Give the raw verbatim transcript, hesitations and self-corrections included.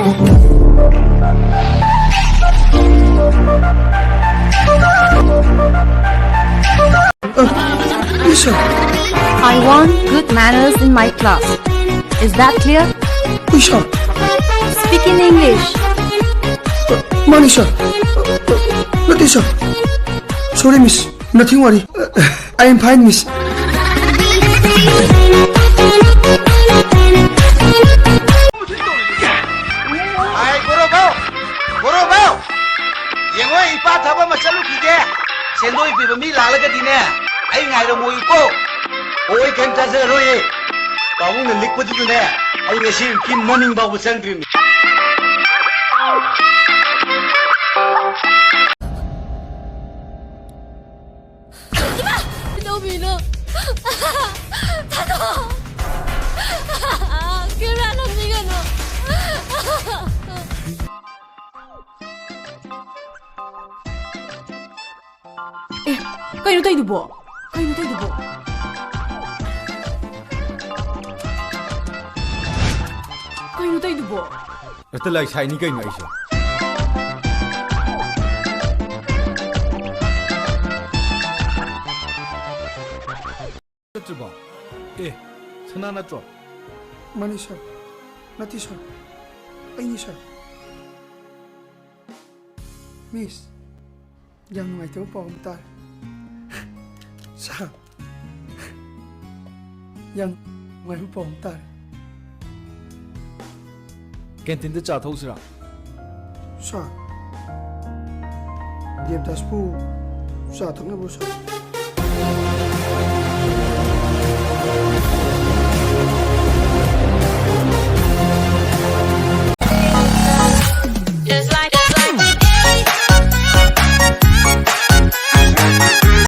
Yes, sir. I want good manners in my class. Is that clear? Yes, sir. Speak in English. Mani, sir. Nati, sir. Sorry, miss. Nothing worry. I am fine, miss. ꯑꯥꯏ, ꯒꯣꯔꯣꯕꯥꯎ! ꯒꯣꯔꯣꯕꯥꯎ! ꯌꯦꯡꯉꯣ, ꯏꯄꯥ ꯊꯕꯛ ꯑꯃ ꯆꯠꯂꯨꯈꯤꯒꯦ꯫ ꯁꯦꯟꯗꯣꯏ ꯄꯤꯕ ꯃꯤ ꯂꯥꯛꯂꯒꯗꯤꯅꯦ, ꯑꯩ ꯉꯥꯏꯔꯝꯃꯣꯏꯀꯣ꯫ ꯑꯣ, ꯑꯩ ꯀꯩꯝ ꯆꯥꯖꯔꯔꯣꯏꯌꯦ꯫ ꯄꯥꯕꯨꯡꯅ ꯂꯤꯛꯄꯗꯨꯗꯅꯦ, ꯑꯩ ꯉꯁꯤ ꯑꯌꯨꯛꯀꯤ ꯃꯣꯔꯅꯤꯡ ꯐꯥꯎꯕ ꯆꯪꯗ꯭ꯔꯤꯕꯅꯤ꯫ ꯀꯩꯗꯧꯕꯤꯅꯣ? ꯊꯥꯗꯣꯛꯑꯣ! ꯀꯦꯃꯦꯔꯥ ꯅꯝꯕꯤꯒꯅꯨ! ꯑꯦ, ꯀꯩꯅꯣ ꯇꯧꯏꯗꯨꯕꯣ? ꯀꯩꯅꯣ ꯇꯧꯏꯗꯨꯕꯣ? ꯀꯩꯅꯣ ꯇꯧꯏꯗꯨꯕꯣ? ꯍꯦꯛꯇ ꯂꯥꯏ ꯁꯥꯏꯅꯤ ꯀꯩꯅꯣ ꯑꯩꯁꯦ꯫ ꯆꯠꯇ꯭ꯔꯤꯕꯣ? ꯑꯦ, ꯁꯅꯥ ꯅꯠꯇ꯭ꯔꯣ? ꯃꯥꯅꯤ ꯁꯥꯔ꯫ ꯅꯠꯇꯦ ꯁꯥꯔ, ꯑꯩꯅꯤ ꯁꯥꯔ꯫ ꯃꯤꯁ, ꯌꯥꯝ ꯅꯨꯡꯉꯥꯏꯇꯕ ꯄꯥꯎ ꯑꯃ ꯇꯥꯔꯦ꯫ ꯁꯥꯔ, ꯌꯥꯝ ꯅꯨꯡꯉꯥꯏꯕ ꯄꯥꯎ ꯑꯃ ꯇꯥꯔꯦ꯫ ꯀꯦꯟꯇꯤꯟꯗ ꯆꯥ ꯊꯛꯎꯁꯤꯔꯥ? ꯁꯥꯔ, ꯗꯦꯕꯗꯥꯁꯄꯨ ꯆꯥ ꯊꯛꯅꯕ꯭ꯔꯣ ꯁꯥꯔ?